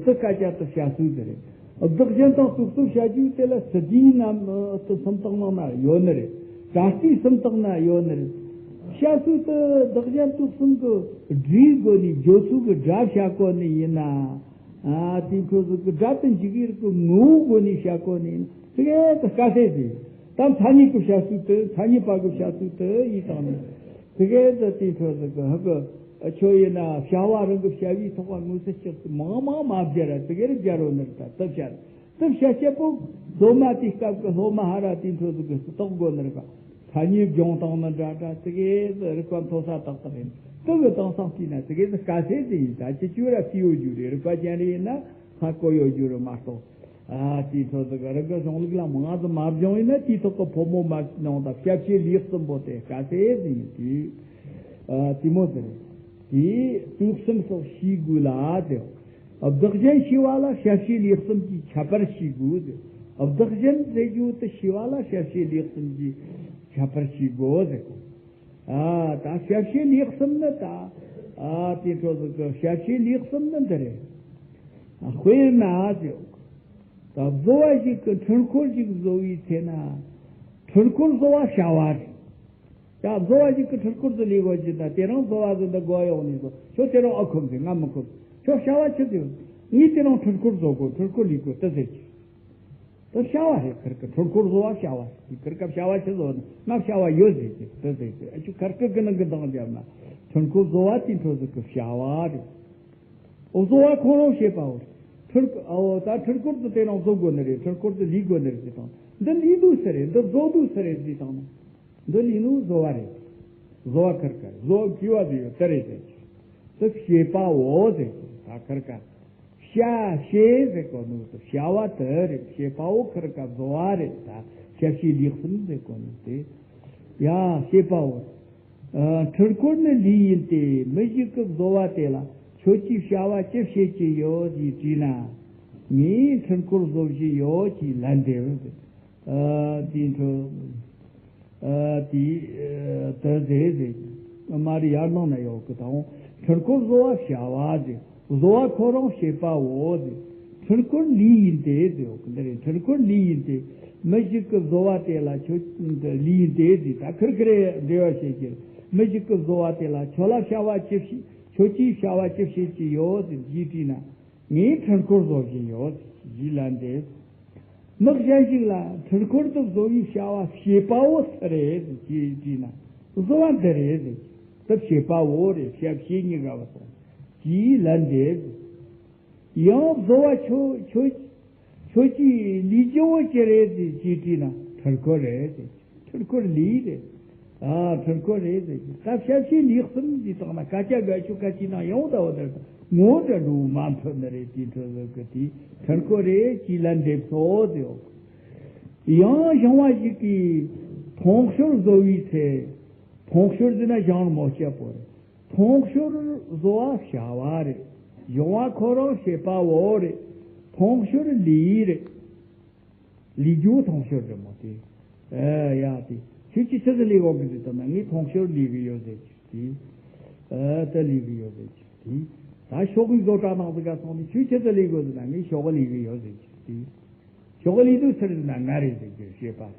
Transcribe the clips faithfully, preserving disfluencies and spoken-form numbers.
དེ་སྐད་ཆ་དེ་བཤད་སྲོལ་དེ་རེད། བདག་གཞན་དང་དུག་གསུམ་བཤད་རྒྱུ་དེ་ལ་སི་ཏཱའི་རྣམ་སུམ་རྟགས་ནང་ན་ཡོད་ནི་རེད། པྲ་ཏི་སུམ་རྟགས་ན་ཡོད་ནི་རེད། བཤད་སྲོལ་དེ་བདག་གཞན་དུག་གསུམ་གྱི་སྒྲའི་སྒོ་ནས་བརྗོད་ཚུལ་གྱི་སྒྲ་བཤད་གོ་ནི་ཡིན་ན། ཨ་དེ་འཕྲོ་ཟིག་གི་སྒྲ་དེ་འཇུག་ཡུལ་གྱི་ངོ་བོའི་སྒོ་ནས་བཤད་གོ་ནི་ཡིན་ན། དེ་གས་དེ་དཀའ་ཚེགས་ཟིག་ད་མཚན་ཉིད་ཀྱི་བཤད་ཚུལ་དེ། མཚན་ཉིད་པ་གི་བཤད་ཚུལ་དེ་ཡིན་དང་ནི། དེ་གས་དེ་དེ་འཕྲོ་ཟིག་གི་ཧ་གི་ཁྱོད་ཡིན་ན་བྱ་བ་རང་གི་བྱ་བའི་ཐོག་ལ་དངོས་སུ་སྤྱི་མང་མང་མ་སྦྱར་ར། དེ་གས་ར་སྦྱར་རོ་ནི་རེད། ད་དེ་བཤད་དེ་བཤད་བཤད་པོ་སློབ་མ་དེའི་སྐབས་ཀྱི་སློབ་མ་ཧ་ར་དེ་འཕྲོ་ཟིག་གི་རྟོགས་དགོ་ནི་རེད་པ། མཚན་ཉིད་སྦྱོང་སྟངས་ནི་འདྲ་འདྲ། དེ་གས་རིག་པ་མཐོ་ས་ཏག་ཏག་ཡིན། དེ་གི་དེང་སང་བལྟས་ན་དེ་གས་དེ་དཀའ་ཚེགས་དེ་ཡིན། ད་ཅི་བྱུས་ར་བལྟས་ཡོད་རྒྱུ་རེད། རིག་པ་ཅན་རེ་ཡིན་ན་ཧ་གོ་ཡོད་རྒྱུ་རེད་མ་གཏོགས། ཨ་དེའི་འཕྲོ་ཟིག་གི་རང་གི་གཞུང་ལུགས་ལ་མང་ཙམ་མ་སྦྱངས་ཡིན་ན་དེའི་ཐོག་གི་ཕོ་མོ་མ་ནང་དང་བྱ་བྱེད་ལས་གསུམ་པོ་དེ་དཀའ་ཚེགས་ཟིག་ཡིན་དུས། ཨ་དེ་མོ་ཟེར། དེ་དུག་གསུམ་སོགས་ཤེས་དགོས་ལ་ཟེར། བདག་གཞན་ཤེས་པ་ལ་བྱ་བྱེད་ལས་གསུམ་གྱི་ཁྱད་པར་ཤེས་དགོས་ཟེར། བདག་གཞན་ཟེར་རྒྱུ་དེ་ཤེས་པ་ལ་བྱ་བྱེད་ལས་གསུམ་གྱི་ཁྱད་པར་ཤེས་དགོས་ཟེར་གོ། ཨ་ད་བྱ་བྱེད་ལས་གསུམ་ནི་ད། ཨ་དེ་འཕྲོ་ཟིག་གི་བྱ་བྱེད་ལས་གསུམ་ནི་འདི་རེད། དཔེར་ན་ཟེར། ད་བཟོ་བ་ཞིག་གིས་འཕྲུལ་འཁོར་ཞིག་བཟོ་བའི་ཚེ་ན། འཕྲུལ་འཁོར་བཟོ་བ་བྱ་བ་རེད། ཡ་བཟོ་བ་ཞིག་གིས་འཕྲུལ་འཁོར་དེ་ལས་དགོས་ཀྱི་ད། དེ་རིང་བཟོ་བ་ཟིག་འདི་དགོས་ཡོང་ནས་བཟོ། ཁྱོད་དེ་རིང་ཨ་ཁོམ་ཟིག་ང་མི་ཁོམ། ཁྱོད་བྱ་བ་ཆི་ཟིག་ངས་དེ་རིང་འཕྲུལ་འཁོར་བཟོ་དགོས། འཕྲུལ་འཁོར་ལས་དགོས་དེ་ཟེར་གྱི། དེ་བྱ་བ་རེད། ཁིར་གི་འཕྲུལ་འཁོར་བཟོ་བ་བྱ་བ་རེད། ཁིར་ག་བྱ་བ་ཆི་བཟོ་ན། ང་བྱ་བ་ཡོད་ཟེར་གྱི་དེ་ཟེར་གྱི། ཨ་ཆུ་ཁིར་གི་གི་ནང་གི་འདང་བརྒྱབ་ན། འཕྲུལ་འཁོར་བཟོ་བ་དེ་འཕྲོ་ཟིག་གི་བྱ་བ་རེད། འོ་བཟོ་བ་ཁོ་རང་བྱེད་པའོ། འཕྲུལ་འོ་ད་འཕྲུལ་འཁོར་དེ་དེ་རིང་བཟོ་དགོས་ནི་རེད། འཕྲུལ་འཁོར་དེ་ལས་དགོས་ནི་རེད་ཟེར་དང་། འདི་ལས་དུས་སུ་རེད། འདི་བཟོ་དུས་སུ་རེད་ཟེར་དང་ན། འདི་ལས་ནི་བཟོ་བ་རེད། བཟོ་བ་ཁིར་ག་བཟོ་བ་གི་བ་དེ་ཡོད་དེ་རེད་ཟེར་གྱི། དེ་བྱེད་པའོ་ཟེར་གྱི། ད་ཁིར་ག་བྱ་བྱེད་ཟེར་གོ་ནོ་དེ་བྱ་བ་དེ་རེད། བྱེད་པའོ་ཁིར་ག་བཟོ་བ་རེད། ད་བྱ་བྱེད་ལས་གསུམ་ཟེར་གོ་ནོ་དེ། ཡ་བྱེད་པའོ། ཨ་འཕྲུལ་འཁོར་ནི་ལས་ཡིན་ཏེ། མི་ཞིག་གིས་བཟོ་བ་དེ་ལ་ཁྱོད་ཀྱིས་བྱ་བ་ཅི་བྱེད་ཀྱི་ཡོད་ཅེས་དྲིས་ན། ངས་འཕྲུལ་འཁོར་བཟོ་བཞིན་ཡོད་ཅེས་ལན་འདེབས། ཨ་དེའི་འཕྲོ། ཨ་དེའི་ཨ་དེ་ཟེར་ཟེར། མ་རེད། ཡར་ནང་ན་ཡོད་གི། ད་འོང་འཕྲུལ་འཁོར་བཟོ་བ་བྱ་བ་ཟེར། བཟོ་བ་ཁོ་རང་བྱེད་པའོ་ཟེར། འཕྲུལ་འཁོར་ལས་ཡིན་ཏེ་ཟེར་ཡོད་གི། འདི་རེད། འཕྲུལ་འཁོར་ལས་ཡིན་ཏེ། མི་ཞིག་གིས་བཟོ་བ་དེ་ལ་ཁྱོད་ལས་ཡིན་ཏེ་ཟེར། ད་ཁིར་གི་རེད། འགྲེལ་བ་བྱེད་ཀྱི་རེད། མི་ཞིག་གིས་བཟོ་བ་དེ་ལ་ཁྱོད་ལ་བྱ་བ་ཅི་བྱེད། ཁྱོད་ཀྱིས་བྱ་བ་ཅི་བྱེད་ཀྱི་ཡོད་ཟེར་ཅེས་དྲིས་ན། ངས་འཕྲུལ་འཁོར་བཟོ་བཞིན་ཡོད་ཅེས་ལན་འདེབས། མི་གཞན་ཞིག་ལ་འཕྲུལ་འཁོར་དེ་བཟོ་བའི་བྱ་བ་བྱེད་པ་བོ་སུ་རེད་ཅེས་དྲིས་ན། བཟོ་བ་འདི་རེད་ཟེར། དེ་བྱེད་པ་བོ་རེད། བྱ་བྱེད་གཉིས་ཀ་བ་སོང་ཅེས་ལན་འདེབས། ཡང་བཟོ་བ་ཁྱོད་ཁྱོད་ཁྱོད་ཀྱིས་ལས་རྒྱུ་བོ་ཅི་རེད་ཅེས་དྲིས་ན། འཕྲུལ་འཁོར་རེད་ཟེར། འཕྲུལ་འཁོར་ལས་རེད། ཨ་འཕྲུལ་འཁོར་རེད་ཟེར། ད་བྱ་བྱེད་ལས་གསུམ་ཟེར་བཏང་ན་སྐད་ཆ་འགའ་ཤོག་སྐད་ཆའི་ནང་ཡོང་ད་བ་དེར་ངོ་འདྲ་འགྲོ་མ་ཐུབ་ནི་རེད། དེའི་འཕྲོ་ཟེར་གི་དེ་འཕྲུལ་འཁོར་རེད་ཅེས་ལན་འདེབས་སོ་ཟེར། ཡང་གཞུང་བ་ཞིག་གིས་མཐོང་ཤོར་བཟོ་བའི་ཚེ། མཐོང་ཤོར་ཟེར་ན་གཞུང་མོ་སྐྱ་པོ་རེད། མཐོང་ཤོར་བཟོ་བ་བྱ་བ་རེད། གཞུང་བ་ཁོ་རང་བྱེད་པ་བོ་རེད། མཐོང་ཤོར་ལས་རེད། ལས་རྒྱུ་མཐོང་ཤོར་རེད་མོ་དེ། ཨེ་ཡ་དེ་ཁྱོད་ཀྱིས་ཆི་ཟིག་ལས་གོ་གི་ཟེར་དང་ན། ངས་མཐོང་ཤོར་ལས་གི་ཡོད་ཟེར་གྱི་དེ། ཨེ་ད་ལས་གི་ཡོད་ཟེར་གྱི་དེ། ད་ཤོག་གི་བཟོ་གྲྭ་ནང་ཟིག་ག་སོང་ནས་ཁྱོད་ཆི་ཟིག་ལས་གོ་ཟེར་ན། ངས་ཤོག་གི་ལས་གི་ཡོད་ཟེར་གྱི་དེ། ཤོག་གི་ལས་དུས་ཟེར་ན་ང་རེད་ཟེར་གྱི་བྱེད་པ།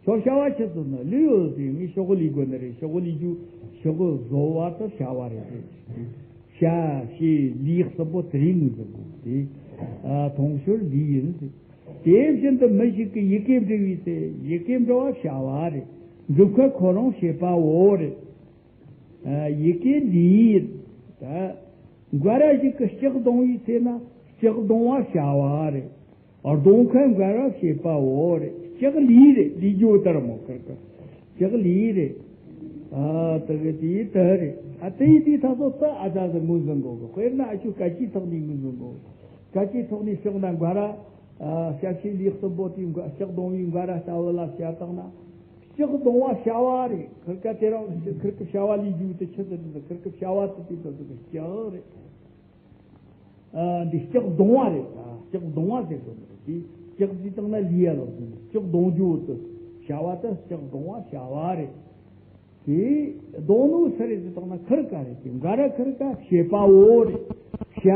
ཁྱོད་བྱ་བ་ཆི་ཟིག་ན་ལུས་ཡོད་ཟེར། ངས་ཤོག་གི་ལས་གོ་ནི་རེད། ཤོག་གི་ལས་རྒྱུ་ཤོག་གི་བཟོ་བ་དེ་བྱ་བ་རེད་ཟེར་གྱི་དེ། བྱ་བྱེད་ལས་གསུམ་པོ་དེ་རིང་ངོས་འཛིན་དགོས་ཏེ། ཨ་མཐོང་ཤོར་ལས་ཡིན་ཟེར། དེ་བཞིན་དུ་མི་ཞིག་གིས་ཡི་གེ་འབྲི་བའི་ཚེ། ཡི་གེ་འབྲི་བ་བྱ་བ་རེད། འབྲི་མཁན་ཁོ་རང་བྱེད་པ་བོ་རེད། ཨ་ཡི་གེ་འདི་ཡིན། ད་འགའ་རེ་ཞིག་གིས་ལྕགས་རྡུང་བའི་ཚེ་ན་ལྕགས་རྡུང་བ་བྱ་བ་རེད། རྡུང་མཁན་འགའ་རེ་བྱེད་པ་བོ་རེད། ལྕགས་ལས་རེད། ལས་རྒྱུ་ལྟར་མོ་ཁིར་ཁིར་ལྕགས་ལས་རེད། ཨ་དེ་གི་དེ་དེ་རེད། ཨ་དེ་ཡི་དེ་ད་སོ་ད་ཨ་ད་ཟེར་ངོས་འཛིན་དགོས་གི། དཔེར་ན་ཨ་ཆུ་སྐད་ཆའི་ཐོག་ནས་ངོས་འཛིན་དགོས། སྐད་ཆའི་ཐོག་ནས་ཕྱོགས་ན་འགའ་རེ། ཨ་བྱ་བྱེད་ལས་གསུམ་པོ་དེ་འགའ་ལྕགས་རྡུང་བའི་འགའ་རེ་ལྟ་བུ་ལ་བྱ་བཏང་ན། ལྕགས་རྡུང་བ་བྱ་བ་རེད། ཁིར་ཀ་དེ་རང་ཁིར་ཀ་བྱ་བ་ལས་རྒྱུ་དེ་ཆི་ཟེར་ཟེར། ཁིར་ཀ་བྱ་བ་དེ་དེ་དེ་དེ་ལྕགས་རེད། ཨ་འདི་ལྕགས་རྡུང་བ་རེད། ཨ་ལྕགས་རྡུང་བ་ཟེར་དགོས་འདུག་དེ་ལྕགས་ཟེར་བཏང་ན་ལས་ཡ་ལོ་ཟེར། ལྕགས་རྡུང་རྒྱུ་དེ་བྱ་བ་དེ་ལྕགས་རྡུང་བ་བྱ་བ་རེད། དེ་རྡུང་ནོ་སུ་རེད་ཟེར་བཏང་ན་ཁིར་ཀ་རེད། དེ་འགའ་རེ་ཁིར་ཀ་བྱེད་པ་བོ་རེད། བྱ་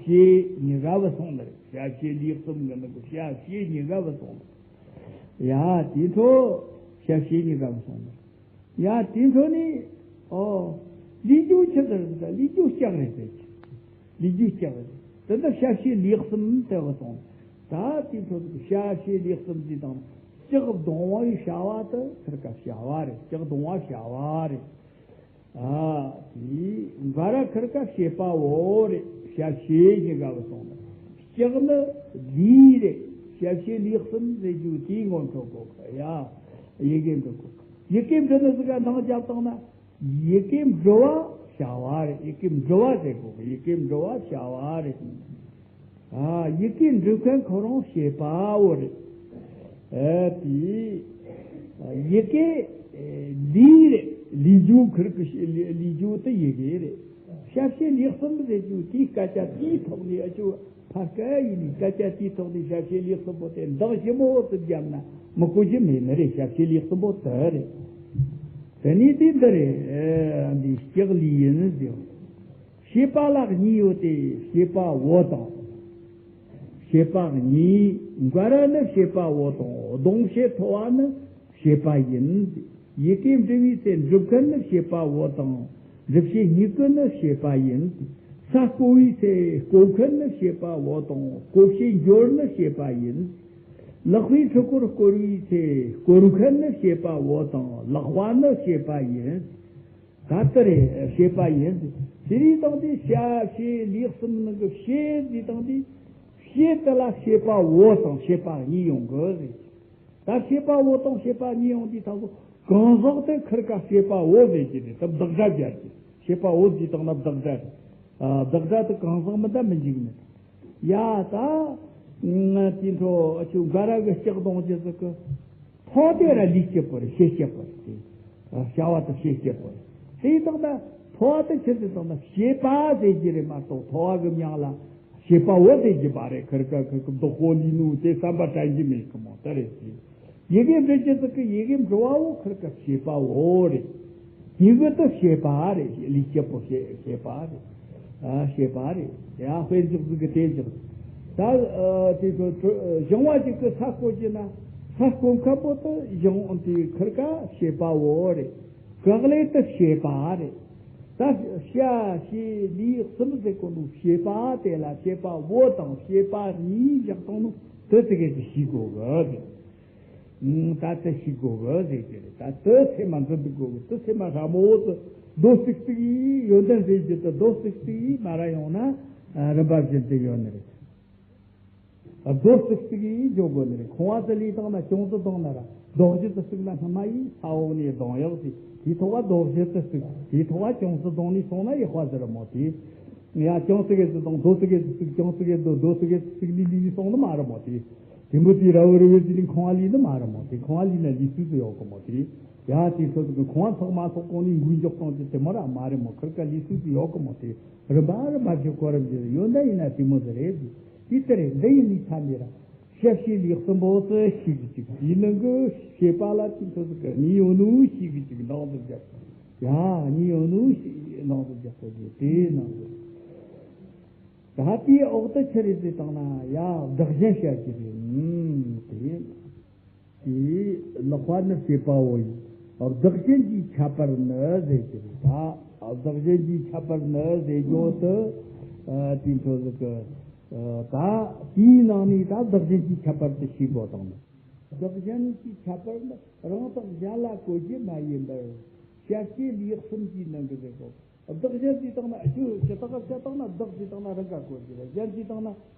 བྱེད་གཉིས་ཀ་བུད་སོང་ནི་རེད། བྱ་བྱེད་ལུས་གསུམ་གི་ནང་གི་བྱ་བྱེད་གཉིས་ཀ་བུད་སོང་ནི་རེད། ཡ་དེའི་འཕྲོ་བྱ་བྱེད་གཉིས་ཀ་བུད་སོང་ནི་རེད། ཡ་དེའི་འཕྲོ་ནི་ཨོ་ལུས་རྒྱུ་ཆི་ཟེར་ཟེར། ལུས་རྒྱུ་ལྕགས་རེད་ཟེར་གྱི། ལུས་རྒྱུ་ལྕགས་རེད། དེ་འདྲ་བྱ་བྱེད་ལུས་གསུམ་དེ་བུད་སོང་། ད་དེའི་འཕྲོ་བྱ་བྱེད་ལུས་གསུམ་གྱི་དང་ལྕགས་གདུང་བའི་བྱ་བ་དེ་ཁིར་ཀ་བྱ་བ་རེད། ལྕགས་གདུང་བ་བྱ་བ་རེད། ཨ། དེ་འགའ་ར་ཁིར་ཀ་བྱེད་པ་བོ་རེད། བྱ་བྱེད་གཉིས་ཀ་བུད་སོང་ནི། ལྕགས་ནི་ལུས་རེད། བྱ་བྱེད་ལུས་གསུམ་ཟེར་རྒྱུ་དེའི་ངོ་འཕྲོད་གོ་གི། ཡ། ཡི་གེ་འབྲི་གོ་གི། ཡི་གེ་འབྲི་ནི་ཟིག་ག་འདང་རྒྱབ་བཏང་ན། ཡི་གེ་འབྲི་བ་བྱ་བ་རེད། ཡི་གེ་འབྲི་བ་ཟེར་གོ་གི། ཡི་གེ་འབྲི་བ་བྱ་བ་རེད། ཨ། ཡི་གེ་འབྲི་མཁན་ཁོ་རང་བྱེད་པ་བོ་རེད། ཨ། དེ་ཡི་གེ་ལུས་རེད། ལུས་རྒྱུ་ཁིར་ཀི་ལུས་རྒྱུ་དེ་ཡི་གེ་རེད། བྱ་བྱེད་ལུས་གསུམ་ཟེར་རྒྱུ་དེའི་སྐད་ཆ་དེའི་ཐོག་ནས། ཨ་ཅོ་ཕར་སྐད་ཡིན་ནི་སྐད་ཆ་དེའི་ཐོག་ནས་བྱ་བྱེད་ལུས་གསུམ་པོ་དེ་འདང་ཞིབ་མོ་ཙམ་བརྒྱབ་ན་མི་གོ་རྒྱུ་མེད་ནི་རེད། བྱ་བྱེད་ལུས་གསུམ་པོ་དེ་རེད། དེ་ནས་དེ་འདི་རེད། ཨ། འདི་ལྕགས་ལུས་ཡིན་ཟེར། བྱེད་པ་ལ་གཉིས་ཡོད་དེ། བྱེད་པ་བོ་དང་། བྱེད་པ་གཉིས། འགའ་ར་ནི་བྱེད་པ་བོ་དང་། གདུང་བྱེད་ཐོ་བ་ནི་བྱེད་པ་ཡིན། ཡི་གེ་འབྲི་བའི་ཚེ་འབྲི་མཁན་ནི་བྱེད་པ་བོ་དང་། འབྲི་བྱེད་གཉིས་ཀྱི་ནི་བྱེད་པ་ཡིན། ས་བརྐོ་བའི་ཚེ་བརྐོ་མཁན་ནི་བྱེད་པ་བོ་དང་། བརྐོ་བྱེད་འགྱུར་ནི་བྱེད་པ་ཡིན། ལག་པའི་ཕྲུ་གུར་བསྐོར་བའི་ཚེ་བསྐོར་མཁན་ནི་བྱེད་པ་བོ་དང་། ལག་པ་ནི་བྱེད་པ་ཡིན། ད་ལྟ་རེ་བྱེད་པ་ཡིན། དེ་རིགས་དང་དེ་བྱ་བྱེད་ལུས་གསུམ་ནང་གི་བྱེད་དེ་དང་དེ། བྱེད་དེ་ལ་བྱེད་པ་བོ་དང་བྱེད་པ་གཉིས་ཡོང་གི་རེད། ད་བྱེད་པ་བོ་དང་བྱེད་པ་གཉིས་ཡོང་དུས་ད་གོ་གང་ཟག་དེ་ཁིར་ཀ་བྱེད་པ་བོ་ཟེར་གྱི་རེད། ད་བདག་སྒྲ་སྦྱར་གྱི། བྱེད་པ་བོ་ཟེར་དང་ན་བདག་སྒྲ་རེད། ཨ། བདག་སྒྲ་དེ་གང་ཟག་མིན་ད་མི་འཇིག་ནི། ཡ་ད། ང་དེ་འཕྲོ་ཨ་ཅོ་འགའ་ར་གི་ལྕགས་གདུང་རྒྱུ་ཟིག་གི། ཐོ་དེ་ར་ལུས་སྐྱེད་པོ་རེད། བྱེད་སྐྱེད་པོ་རེད་དེ། བྱ་བ་དེ་བྱེད་སྐྱེད་པོ་རེད། དེ་ཡིན་དང་ན་ཐོ་བ་དེ་ཆི་ཟེར་དང་ན་བྱེད་པ་ཟེར་གྱི་རེད་མ་གཏོགས་ཐོ་བ་གི་མྱིང་ལ་བྱེད་པ་བོ་ཟེར་གྱི་མ་རེད། ཁིར་ཀ་ཁིར་ཀི་བདག་པོ་ལུས་ནུ་དེ་བསམ་པ་དྲན་གྱི་མེད་གི་མོ་དེ་རེད་དེ། ཡི་གེ་འབྲི་རྒྱུ་ཟིག་གི་ཡི་གེ་འབྲི་བ་བོ་ཁིར་ཀ་བྱེད་པ་བོ་རེད། ཡི་གེ་དེ་བྱེད་པ་རེད། ལུས་སྐྱེད་པོ་བྱེད་བྱེད་པ་རེད། ཨ། བྱེད་པ་རེད། ཡ་དཔེ་འཇོག་ཟིག་གི་དེ་འཇོག་ད་ཨ་དེ་ཚོ་བྱུང་བ་ཞིག་གི་ས་བརྐོ་རྒྱུ་ན་ས་བརྐོ་མཁན་པོ་དེ་བྱུང་དེ་ཁིར་ཀ་བྱེད་པ་བོ་རེད། གག་ལེ་དེ་བྱེད་པ་རེད། ད་བྱ་བྱེད་ལུས་གསུམ་ཟེར་གོ་ནོ་བྱེད་པ་དེ་ལ་བྱེད་པ་བོ་དང་བྱེད་པ་གཉིས་བཞག་བཏང་ནོ་དེ་དེ་གས་དེ་ཤེས་དགོས་གི་རེད། ད་དེ་ཤེས་དགོས་གི་ཟེར་གྱི་རེད། ད་དེ་སེམས་མ་འཛིན་དགོས་གི། དེ་སེམས་མ་ཧྲ་མོ་དེ་རྡོ་གཅིག་གཅིག་ཡིས་ཡོན་ཏན་ཟེར་གྱི་དེ་རྡོ་གཅིག་གཅིག་ཡིས་མ་ར་ཡོང་ན་རིམ་པ་བཞིན་དུ་ཡོད་ནི་རེད། རྡོ་གཅིག་གཅིག་ཡིས་འཇོག་དགོས་ནི་རེད། ཁང་བ་དེ་ལས་བཏང་ན་ཅུང་ཙི་བཏང་ན་ར་རྡོ་གཞི་དེ་བཙུགས་ན་སྔ་མ་ཡིས་ས་འོག་ནས་ལྡང་ཡག་ཟེར། དེའི་ཐོག་བ་རྡོ་གཞི་དེ་བཙུགས། དེའི་ཐོག་བ་ཅུང་ཙི་བཏང་ནས་སོང་ན་ཡག་པ་ཟེར་མོ་དེ། ཡ་ཅུང་ཙི་གེ་ཙི་བཏང་རྡོ་ཙི་གེ་ཙི་བཙུགས། ཅུང་ཙི་གེ་རྡོ་རྡོ་ཙི་གེ་ཙི་བཙུགས་ལི་ལི་ལི་སོང་ནི་མ་རེད་མོ་དེ། དེ་མོ་དེ་ར་བུ་རི་བུ་དེ་ལི་ཁང་བ་ལི་ནི་མ་རེད་མོ་དེ། ཁང་བ་ལི་ན་ལི་སུ་ཙི་ཡོག་གི་མོ་དེ། ཡ་དེ་ཚོ་ཚོ་གི་ཁང་བ་ཚོགས་མ་ཚོགས་གོང་ནས་འགུལ་འཇོག་གཏོང་རྒྱུ་དེ་མོ་ར་མ་རེད་མོ། ཁིར་ཀ་ལི་སུ་ཙི་ཡོག་གི་མོ་དེ། རིམ་པ་རིམ་པ་གི་གོ་རིམ་གྱི་ཡོན་ཏན་ཡིན་ན་དེ་མོ་ཟིག་རེད། དེ་ལྟར་འདི་ཡིན་ནི་ཐ་མེད་ར། བྱ་བྱེད་ལུས་གསུམ་པོ་ཙི་ཞིག་གཅིག་དེའི་ནང་གི་བྱེད་པ་ལ་དེ་ཚོ་ཚོ་གི་གཉིས་ཡོད་ནོ་ཞིག་གཅིག་འདང་དུ་བརྒྱབ། ཡ་གཉིས་ཡོད་ནོ་ཞིག་འདང་དུ་བརྒྱབ་པ་དེ་དེའི་ནང་གི། ད་དེའི་འོག་ཏུ་ཆི་རེད་ཟེར་བཏང་ན་ཡ་བདག་གཞན་བཤད་ཀྱི་རེད། ཨུམ་དེ། དེའི་ལག་པ་ནི་བྱེད་པ་བོ་ཡིན། བདག་གཞན་གྱི་ཁྱད་པར་ནི་ཟེར་གྱི་རེད། ད་བདག་གཞན་གྱི་ཁྱད་པར་ནི་ཟེར་རྒྱུ་དེ་དེ་འཕྲོ་ཟིག་གི། ད་དེའི་ནང་ནས་ད་བདག་གཞན་གྱི་ཁྱད་པར་དེ་ཤེས་དགོས་དང་། བདག་གཞན་གྱི་ཁྱད་པར་ནི་རང་དང་གཞན་ལ་གོ་རྒྱུ་མ་ཡིན་པར། བྱ་བྱེད་ལུས་གསུམ་གྱི་ནང་གི་ཟེར་གོ། བདག་གཞན་ཟེར་བཏང་ན་ཆོས་ཇི་ལྟར་བཤད་བཏང་ན་བདག་ཟེར་བཏང་ན་རང་ག་གོ་རྒྱུ་རེད། གཞན་ཟེར་བཏང་ན་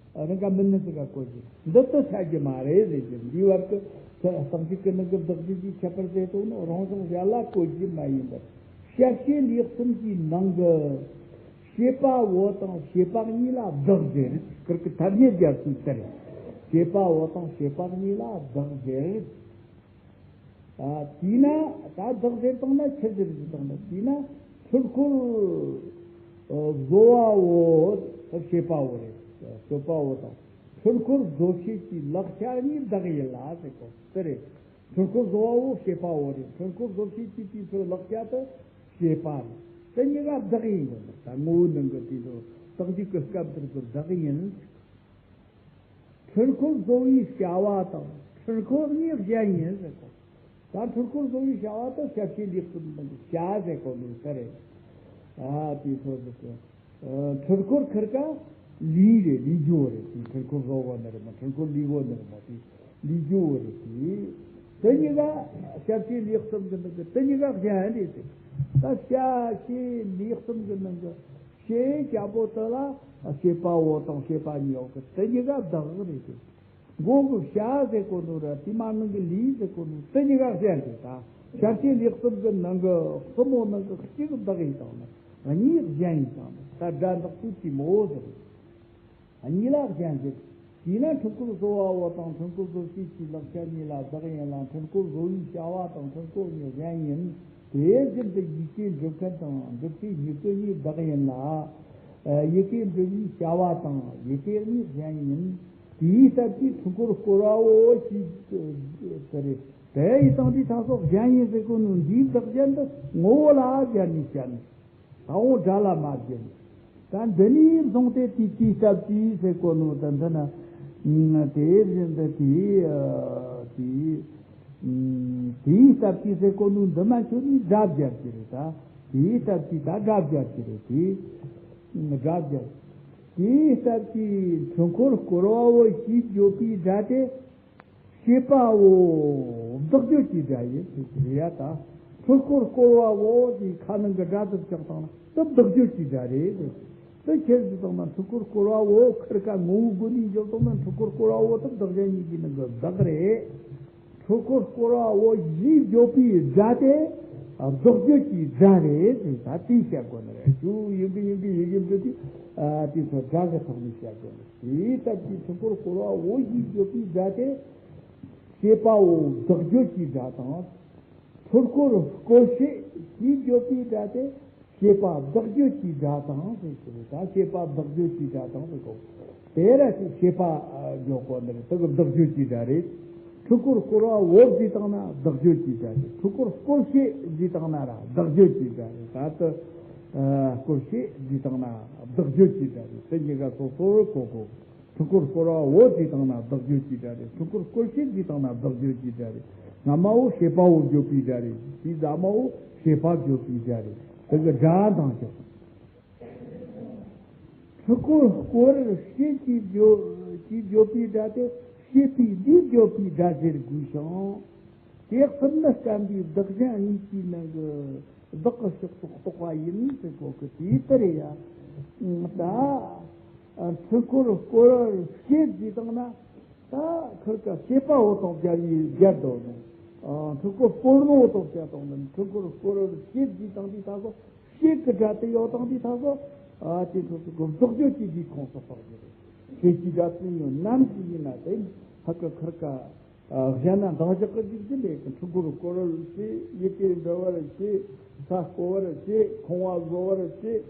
རང་ག་མིན་ནི་ཟིག་ག་གོ་རྒྱུ། འདི་ལྟར་ཆགས་རྒྱུ་མ་རེད་ཟེར་རྒྱུ། འདིའི་བར་གྱི་ས་བྱེད་ཀྱི་ནང་གི་བདག་གཞན་གྱི་ཁྱད་པར་ཟེར་དོན་ནི་རང་དང་གཞན་ལ་གོ་རྒྱུ་མ་ཡིན་པར། བྱ་བྱེད་ལུས་གསུམ་གྱི་ནང་གི་བྱེད་པ་བོ་དང་བྱེད་པ་གཉིས་ལ་བདག་ཟེར། ཁིར་ཀི་ཐ་སྙད་སྦྱར་ཚུལ་ལྟར། བྱེད་པ་བོ་དང་བྱེད་པ་གཉིས་ལ་བདག་ཟེར། ཨ། དེས་ན་ད་བདག་ཟེར་བཏང་ན་ཆི་ཟེར་ཟེར་བཏང་ན། དེས་ན་འཁྲུལ་འཁོར་བཟོ་བ་བོ་བྱེད་པ་བོ་རེད། གསོད་པ་བོ་དང་འཁྲུལ་འཁོར་བཟོ་བྱེད་ཀྱི་ལག་ཆ་གཉིས་བདག་ཡིན་ལ་ཟེར་གོ་དེ་རེད། འཁྲུལ་འཁོར་བཟོ་བ་བོ་བྱེད་པ་བོ་རེད། འཁྲུལ་འཁོར་བཟོ་བྱེད་ཀྱི་དེ་ཚོའི་ལག་ཆ་དེ་བྱེད་པ་རེད། དེ་གཉིས་ཀ་བདག་ཡིན་དགོས་འདུག་ད་ངོ་བོའི་ནང་གི་དེ་ཚོ་ བདག་འཇུག་གི་སྐབས་དེར་གྱི་བདག་ཡིན། འཁྲུལ་འཁོར་བཟོ་བའི་བྱ་བ་དང་འཁྲུལ་འཁོར་ནི་གཞན་ཡིན་ཟེར་གོ། ད་འཁྲུལ་འཁོར་བཟོ་བའི་བྱ་བ་དེ་ཞབས་ཕྱི་ལེགས་གསུམ་དང་བྱ་ཟེར་གོ་ནི་དེ་རེད། ཨ་དེའི་ཚོ་ཟེར་གོ། ཨ་འཁྲུལ་འཁོར་ཁིར་ཀ་ལུས་རེད། ལུས་སྦྱོར་རེད། དེ་འཁྲུལ་འཁོར་བཟོ་གོ་ནི་རེད་མ། འཁྲུལ་འཁོར་ལུས་གོ་ནི་རེད་མ། དེ་ལུས་སྦྱོར་རེད། དེ་དེ་གཉིས་ཀ་ཞབས་ཕྱི་ལེགས་གསུམ་གྱི་ནང་གི་དེ་གཉིས་ཀ་གཞན་རེད་ཟེར། ད་ཞབས་ཕྱི་ལེགས་གསུམ་གྱི་ནང་གི་ཞེས་བྱ་བོ་དེ་ལ་བྱེད་པ་པོ་དང་བྱེད་པ་གཉིས་ཡོད་གི། དེ་གཉིས་ཀ་བདག་རེད་ཟེར། མགོ་གི་བྱ་ཟེར་གོ་ནོ་ར་དེ་མ་ནང་གི་ལུས་ཟེར་གོ་ནོ་དེ་གཉིས་ཀ་གཞན་རེད། ད་ཞབས་ཕྱི་ལེགས་གསུམ་གྱི་ནང་གི་གསུམ་པོ་ནང་གི་གཅིག་བདག་ཡིན་དང་ན་གཉིས་གཞན་ཡིན་དང་ན། ད་སྒྲ་འདོགས་ཚུལ་གྱི་མོ་ཟེར། གཉིས་ལ་གཞན་ཟེར། དེས་ན་འཁྲུལ་འཁོར་བཟོ་བ་པོ་དང་འཁྲུལ་འཁོར་བཟོ་བྱེད་ཀྱི་ལག་ཆ་གཉིས་ལ་བདག་ཡིན་ལ། འཁྲུལ་འཁོར་བཟོ་བའི་བྱ་བ་དང་འཁྲུལ་འཁོར་གཉིས་གཞན་ཡིན། དེ་བཞིན་དུ་ཡི་གེ་འབྲི་མཁན་དང་འབྲི་མཁན་གཉིས་ཀྱི་གཉིས་བདག་ཡིན་ལ། ཡི་གེ་འབྲི་བའི་བྱ་བ་དང་ཡི་གེ་གཉིས་གཞན་ཡིན། དེའི་སྟབས་ཀྱིས་འཁྲུལ་འཁོར་བསྐོར་བ་པོ་ཞེས་ཟེར། དེ་ཡི་སྟེང་དུ་ད་སོགས་གཞན་ཡིན་ཟེར་གོ་ནོ་འདིའི་བདག་གཞན་དུ་ངོ་བོ་ལ་སྦྱར་ནས་བཤད་ནས། ད་འོ་སྒྲ་ལ་མ་བརྒྱན། ད་འདི་ནས་བཟུང་སྟེ་དེའི་དེའི་སྟབས་ཀྱིས་ཟེར་གོ་ནོ་ད་འདི་ན། དེ་བཞིན་དུ་དེའི་དེའི་དེའི་སྟབས་ཀྱིས་ཟེར་གོ་ནོ་འདི་མ་ཁྱོད་ནས་སྒྲ་སྦྱར་གྱི་རེད། ད་དེའི་སྟབས་ཀྱིས་ད་སྒྲ་སྦྱར་གྱི་རེད། དེའི་སྒྲ་སྦྱར། དེའི་སྟབས་ཀྱིས་འཁྲུལ་འཁོར་བསྐོར་བ་པོ་ཞེས་བརྗོད་པའི་སྒྲ་དེ། བྱེད་པ་པོ་བདག་བརྗོད་ཀྱི་སྒྲ་ཡིན་ཟེར་གྱི་རེད་ཡ། ད་འཁྲུལ་འཁོར་བསྐོར་བ་པོ་དེའི་ཁ་ནང་གི་སྒྲ་དེ་བཞག་བཏང་ན་དེ་བདག་བརྗོད་ཀྱི་སྒྲ་རེད་ཟེར། དེ་ཁྱེད་ཀྱིས་བཏང་ན་འཁྲུལ་འཁོར་བསྐོར་བ་པོ་ཁིར་ཀ་ངོ་བོའི་སྒོ་ནས་འཇོག་བཏང་ན་འཁྲུལ་འཁོར་བསྐོར་བ་པོ་དེ་བདག་གཞན་གཉིས་ཀྱི་ནང་གི་བདག་རེད། འཁྲུལ་འཁོར་བསྐོར་བ་པོ་ཞེས་བརྗོད་པའི་སྒྲ་དེ་བདག་བརྗོད་ཀྱི་སྒྲ་རེད་ཟེར། ད་དེ་བཤད་དགོས་ནི་རེད། ཞུ་ཡིན་གི་ཡིན་གི་ཡི་གེ་འབྲི་དུས་ཨ་དེ་ཚོ་སྒྲ་གི་ཐོག་ནས་བཤད་དགོས་ནི། དེའི་སྟབས་ཀྱིས་འཁྲུལ་འཁོར་བསྐོར་བ་པོ་ཞེས་བརྗོད་པའི་སྒྲ་དེ། བྱེད་པ་པོ་བདག་བརྗོད་ཀྱི་སྒྲ་དང་། འཁྲུལ་འཁོར་བསྐོར་བྱེད་ཅེས་བརྗོད་པའི་སྒྲ་དེ་བྱེད་པ་བདག་བརྗོད་ཀྱི་སྒྲ་དང་ཟེར་གྱི་རེད། ད་བྱེད་པ་བདག་བརྗོད་ཀྱི་སྒྲ་དང་ཟེར་གོ། དེ་ར་ཞིག་བྱེད་པ་བརྗོད་གོ་ནི་རེད། དེ་གི་བདག་བརྗོད་ཀྱི་སྒྲ་རེད། འཁྲུལ་འཁོར་བསྐོར་བ་པོ་བརྗོད་བཏང་ན་བདག་བརྗོད་ཀྱི་སྒྲ་རེད། འཁྲུལ་འཁོར་བསྐོར་བྱེད་བརྗོད་བཏང་ན་ར་བདག་བརྗོད་ཀྱི་སྒྲ་རེད། ད་ལྟ་བསྐོར་བྱེད་བརྗོད་བཏང་ན་བདག་བརྗོད་ཀྱི་སྒྲ་རེད། དེ་གཉིས་ཀ་སོ་སོར་གོ་དགོས། འཁྲུལ་འཁོར་བསྐོར་བ་པོ་བརྗོད་བཏང་ན་བདག་བརྗོད་ཀྱི་སྒྲ་རེད། འཁྲུལ་འཁོར་བསྐོར་བྱེད་བརྗོད་བཏང་ན་བདག་བརྗོད་ཀྱི་སྒྲ་རེད། སྔ་མ་པོ་བྱེད་པ་པོ་བརྗོད་པའི་སྒྲ་རེད། དེའི་ཟླ་མ་པོ་བྱེད་པ་བརྗོད་པའི་སྒྲ་རེད། དེ་གི་སྒྲ་འདང་ཞིག་འཁྲུལ་འཁོར་བསྐོར་བྱེད་ཅེས་བརྗོད་ཅེས་བརྗོད་པའི་སྒྲ་དེ་བྱེད་པའི་ལུས་བརྗོད་པའི་སྒྲ་ཟེར་དགོས་ཤིང་། དེ་གསུམ་ནི་སྐབས་འདིའི་བདག་གཞན་གཉིས་ཀྱི་ནང་གི་བདག་གི་ཕྱོགས་སུ་གཏོགས་པ་ཡིན་ཟེར་གོ་གི། དེའི་ལྟར་ཡ། ད་འཁྲུལ་འཁོར་བསྐོར་བྱེད་ཅེས་བཏང་ན། ད་ཁིར་ཀ་བྱེད་པ་པོ་དང་སྦྱར་བའི་སྦྱར་དོ་ནོ། ཨ་འཁྲུལ་འཁོར་བསྐོར་ནོ་དང་བྱ་དང་ནི་འཁྲུལ་འཁོར་བསྐོར་བྱེད་ཅེས་བཏང་དུས་ད་གོ། བྱེད་ཀྱི་སྒྲ་དེ་ཡོད་དང་དུས་ད་གོ། ཨ་དེ་འཁྲུལ་འཁོར་བདག་བརྗོད་ཀྱི་སྒྲའི་ཁོངས་སུ་གཏོགས་ཀྱི་རེད། བྱེད་ཀྱི་སྒྲ་དེ་ཡང་ནམ་ཞིག་ཡིན་ན་དེ་ཧ་ཀ་ཁིར་ཀ་ཨ་གཞན་ན་འདང་རྒྱག་གི་འཇུག་རྒྱུ་མེད་ཀི། འཁྲུལ་འཁོར་བསྐོར་བར་བྱེད། ཡི་གེ་འབྲི་བར་བྱེད། ས་བརྐོ་བར་བྱེད། ཁང་བ་བཟོ་བར་བྱེད།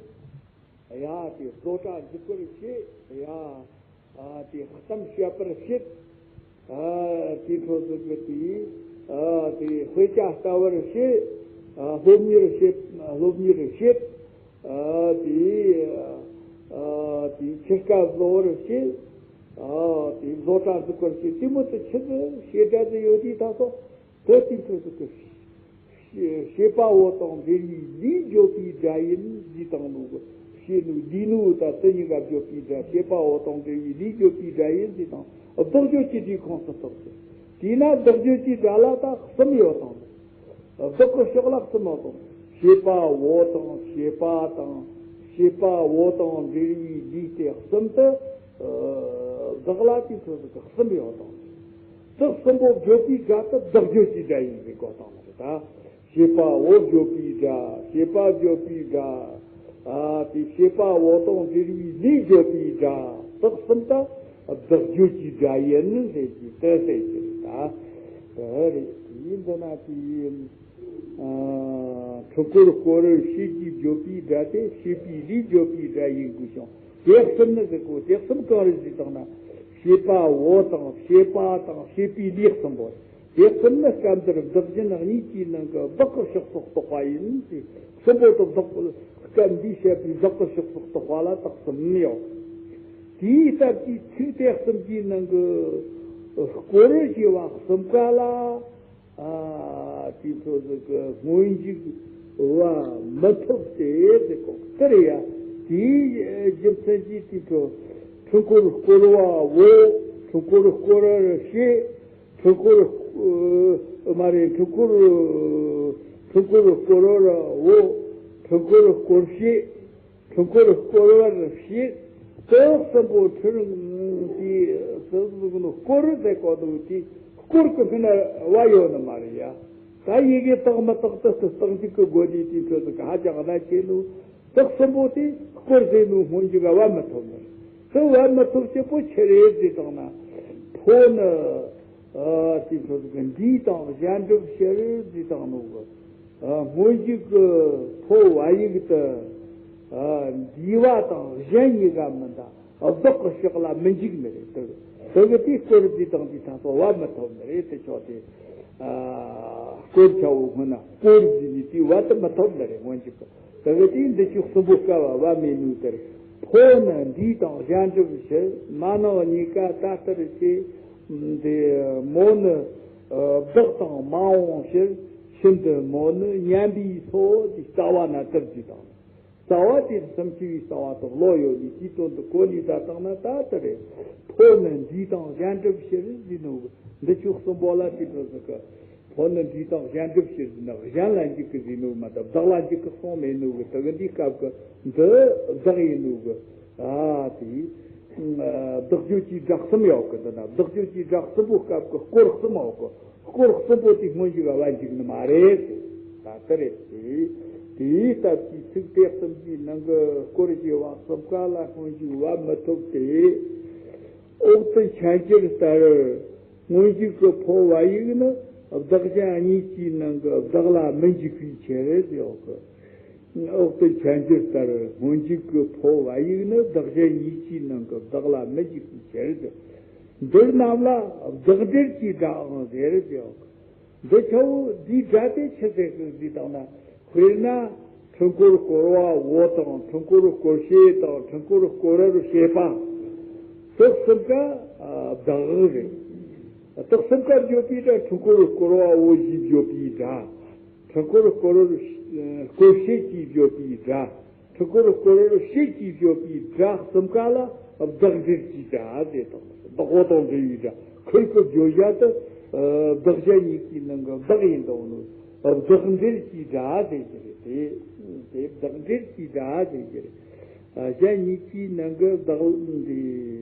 ཡ་དེ་བཟོ་གྲྭ་འཛུགས་པར་བྱེད། ཡ་ཨ་དེ་གཏམ་བཤད་པར་བྱེད། ཨ་དེ་འཕྲོ་ཟུག་གི་དེ་ཨ་དེ་དཔེ་ཆ་ལྟ་བར་བྱེད། ཨ་སློབ་གཉེར་བྱེད། སློབ་གཉེར་བྱེད། ཨ་དེ་ཨ་དེ་ཕྱེད་ཀ་བཟོ་བར་བྱེད། ཨ་དེ་བཟོ་གྲྭ་འཛུགས་པར་བྱེད། དེ་མོ་དེ་ཆི་ཟིག་བྱེད་སྒྲ་དེ་ཡོད་དུས་ད་སོ། དེ་དེ་འཕྲོ་ཟུག་གི་བྱེད་པ་པོ་དང་འབྲེལ་བའི་ལུས་བརྗོད་པའི་སྒྲ་ཡིན་ཟེར་བཏང་ནོ་གི། བྱེད་ནོ་ལུས་ནོ་ད་དེ་གཉིས་ཀ་བརྗོད་པའི་སྒྲ། བྱེད་པ་པོ་དང་འབྲེལ་བའི་ལུས་བརྗོད་པའི་སྒྲ་ཡིན་ཟེར་བཏང་། བདག་བརྗོད་ཀྱི་སྒྲའི་ཁོངས་སུ་གཏོགས་ཏེ། དེས་ན་བདག་བརྗོད་ཀྱི་སྒྲ་ལ་ད་གསུམ་ཡོད་དང་། བདག་གི་ཕྱོགས་ལ་གསུམ་ཡོད་དང་། བྱེད་པ་པོ་དང་བྱེད་པ་དང་བྱེད་པ་པོ་དང་འབྲེལ་བའི་ལུས་དེ་གསུམ་དུ། ཨ་བདག་ལ་དེ་ཚོ་ཟིག་གི་གསུམ་ཡོད་དང་། དེ་གསུམ་པོ་བརྗོད་པའི་སྒྲ་དེ་བདག་བརྗོད་ཀྱི་སྒྲ་ཡིན་ཟེར་གོ་དང་ལ་རེད་ད། བྱེད་པ་པོ་བརྗོད་པའི་སྒྲ། བྱེད་པ་བརྗོད་པའི་སྒྲ། ཨ་དེ་བྱེད་པ་པོ་དང་འབྲེལ་བའི་ལུས་བརྗོད་པའི་སྒྲ། དེ་གསུམ་ད་བདག་བརྗོད་ཀྱི་སྒྲ་ཡིན་ཟེར་གྱི་དེ་ཟེར་གྱི་རེད་ད། དེ་རེད། དེ་འདི་ན་དེ་ཡིན། ཨ་འཁྲུལ་འཁོར་བསྐོར་བར་བྱེད་ཅེས་བརྗོད་པའི་སྒྲ་དེ་བྱེད་པའི་ལུས་བརྗོད་པའི་སྒྲ་ཡིན་དགོས་ཤིང་། དེ་གསུམ་ནི་ཟེར་གོ། དེ་གསུམ་གང་རེད་ཟེར་བཏང་ན། བྱེད་པ་པོ་དང་བྱེད་པ་དང་བྱེད་པའི་ལུས་གསུམ་པོ། དེ་གསུམ་ནི་སྐབས་འདིར་བདག་གཞན་གཉིས་ཀྱི་ནང་གི་བདག་གི་ཕྱོགས་སུ་གཏོགས་པ་ཡིན་ཏེ། གསུམ་པོ་དེ་བདག་ སྐབས་འདིའི་བཤད་པའི་བདག་གི་ཕྱོགས་སུ་གཏོགས་པ་ལ་དག་གསུམ་ཡོད། དེའི་སྟབས་ཀྱིས་ཚིག་དེ་གསུམ་གྱི་ནང་གི་སྐོར་ཞེས་པ་གསུམ་ཀ་ལ། ཨ། དེ་ཚོ་ཟིག་གི་སྔོན་འཇུག་བ་མི་ཐོབ་སྟེ་ཟེར་གོ་དེ་རེད་ཡ། དེའི་རྒྱུ་མཚན་གྱིས་དེ་ཚོ་འཕྲུལ་འཁོར་བསྐོར་བ་བོ། འཕྲུལ་འཁོར་བསྐོར་བར་བྱེད། འཕྲུལ་འཁོར། ཨ། མ་རེད། འཕྲུལ་འཁོར། འཕྲུལ་འཁོར་བསྐོར་བར་བོ། འཕྲུལ་འཁོར་བསྐོར་བྱེད། འཕྲུལ་འཁོར་བསྐོར་བར་བྱེད། དེ་གསུམ་པོ་འཕྲུལ་དེ་གསུམ་པོ་བསྐོར་ཟེར་གོ་འདུག་དེ་སྐོར་གྱི་སྔོན་ན་བ་ཡོད་ནི་མ་རེད་ཡ། ད་ཡི་གེ་དག་མི་དག་དེ་རྟགས་འཇུག་གི་སྒོ་ནས་དེ་འཕྲོ་ཟིག་གི་ཧ་ཅང་གནད་ཆེ་ནོ། དེ་གསུམ་པོ་དེ་སྐོར་ཟེར་ནོ་སྔོན་འཇུག་ག་བ་མི་ཐོབ་ནི། དེ་བ་མི་ཐོབ་ཅེས་པོ་ཆི་རེད་ཟེར་བཏང་ན། ཕོ་ནི། ཨ། དེ་འཕྲོ་ཟིག་གི་འདས་དང་གཞན་སྒྲུབ་ཕྱིར་ཟེར་བཏང་ནོ་གི། ཨ། སྔོན་འཇུག་གི་ཕོ་བ་ཡིག་དེ། ཨ། འདས་པ་དང་གཞན་གཉིས་ཀ་མིན་ད། བདག་གི་ཕྱོགས་ལ་མི་འཇུག་ནི་རེད། དེ་དེ་གི་དེའི་སྐོར་འདི་དང་འདི་ད་སོ་བ་མི་ཐོབ་ནི་རེད། དེ་ཆོག་དེ། ཨ། སྐོར་ཆ་བོ་སྔོན་ན་སྐོར་འདི་ནི་དེའི་བ་དེ་མི་ཐོབ་ནི་རེད། སྔོན་འཇུག་གི། དེ་གི་དེའི་འདི་ཆོག་གསུམ་པོ་སྐབས་བ་མེད་ནུས་དེར། ཕོ་ནི་འདས་དང་གཞན་སྒྲུབ་ཕྱིར། མ་ནིང་གཉིས་ཀ་ད་ལྟར་བྱེད། འདི་མོ་ནི། ཨ། བདག་དང་མ་འོངས་ཕྱིར། ཤིན་ཏུ་མོ་ནི་མཉམ་པའི་ཚོགས། དེ་རྩ་བ་ན་དེར་འདི་དང་། རྩ་བ་དེ་སུམ་ཅུ་པའི་རྩ་བ་དང་ལོ་ཡོད་ནི་དེའི་དོན་དུ་གོ་ནི་ད་བཏང་ན་ད་ལྟ་རེད། ཕོ་ནི་འདས་དང་གཞན་སྒྲུབ་ཕྱིར་ཟེར་ནོ། འདི་ཆོག་གསུམ་པོ་ལ་དེ་འཕྲོ་ཟིག་གི། ཕོ་ནི་འདས་དང་གཞན་སྒྲུབ་ཕྱིར་ཟེར་ན་གཞན་ལ་འཇུག་གི་ཟེར་ནོ་མ་གཏོགས་བདག་ལ་འཇུག་གི་གསུངས་མེད་ནོ་གི། དེ་གི་འདིའི་སྐབས་གི་འདི་བདག་ཡིན་ནོ་གི། ཨ། དེ། བདག་བརྗོད་ཀྱི་སྒྲ་གསུམ་ཡོད་གི། འདི་ན་བདག་བརྗོད་ཀྱི་སྒྲ་གསུམ་པོ་སྐབས་གི་སྐོར་གསུམ་ཡོད་གི། སྐོར་གསུམ་པོ་དེ་སྔོན་འཇུག་ག་བ་འཇུག་ནི་མ་རེད། ད་དེ་རེད་དེ། དེའི་སྟབས་ཀྱིས་ཚིག་དེ་གསུམ་གྱི་ནང་གི་སྐོར་ཞེས་པ་གསུམ་ཀ་ལ་སྔོན་འཇུག་བ་མི་ཐོབ་སྟེ། འོག་ཏུ་འཆད་འགྱུར་ལྟར། སྔོན་འཇུག་གི་ཕོ་བ་ཡིག་ནི་བདག་གཞན་གཉིས་ཀྱི་ནང་གི་བདག་ལ་མི་འཇུག་པའི་ཕྱིར་ཡོད་གི། འོག་ཏུ་འཆད་འགྱུར་ལྟར། སྔོན་འཇུག་གི་ཕོ་བ་ཡིག་ནི་བདག་གཞན་གཉིས་ཀྱི་ནང་གི་བདག་ལ་མི་འཇུག་པའི་ཕྱིར། འདིར་རྣམས་ལ་བདག་འབྲེལ་གྱི་སྒྲའང་ཟེར་ཏེ། འདི་ཆ་བོ་འདིའི་སྒྲ་དེ་ཆི་ཟེར་གི་ཟེར་བཏང་ན། དཔེར་ན་འཕྲུལ་འཁོར་བསྐོར་བ་བོ་དང་། འཕྲུལ་འཁོར་བསྐོར་བྱེད་དང་། འཕྲུལ་འཁོར་བསྐོར་བར་བྱེད་པ། དེ་གསུམ་ཀ་བདག་རེད། དེ་གསུམ་ཀ་བརྗོད་པའི་སྒྲ། འཕྲུལ་འཁོར་བསྐོར་བ་བོ་ཞེས་བརྗོད་པའི་སྒྲ། འཕྲུལ་འཁོར་བསྐོར་བར་བསྐོར་བྱེད་ཀྱིས་བརྗོད་པའི་སྒྲ། འཕྲུལ་འཁོར་བསྐོར་བར་བྱེད་ཀྱིས་བརྗོད་པའི་སྒྲ་གསུམ་ཀ་ལ་བདག་འབྲེལ་གྱི་སྒྲ་ཟེར་དང་། བདག་པོ་དང་འབྲེལ་བའི་སྒྲ། ཁོལ་གྱི་བརྗོད་བྱ་དེ་བདག་གཞན་གཉིས་ཀྱི་ནང་གི་བདག་ཡིན་དང་ནོ། བདག་འབྲེལ་གྱི་སྒྲ་ཟེར་གྱི་རེད་དེ། དེ་བདག་འབྲེལ་གྱི་སྒྲ་ཟེར་གྱི་རེད། གཞན་གཉིས་ཀྱི་ནང་གི་བདག་འདི་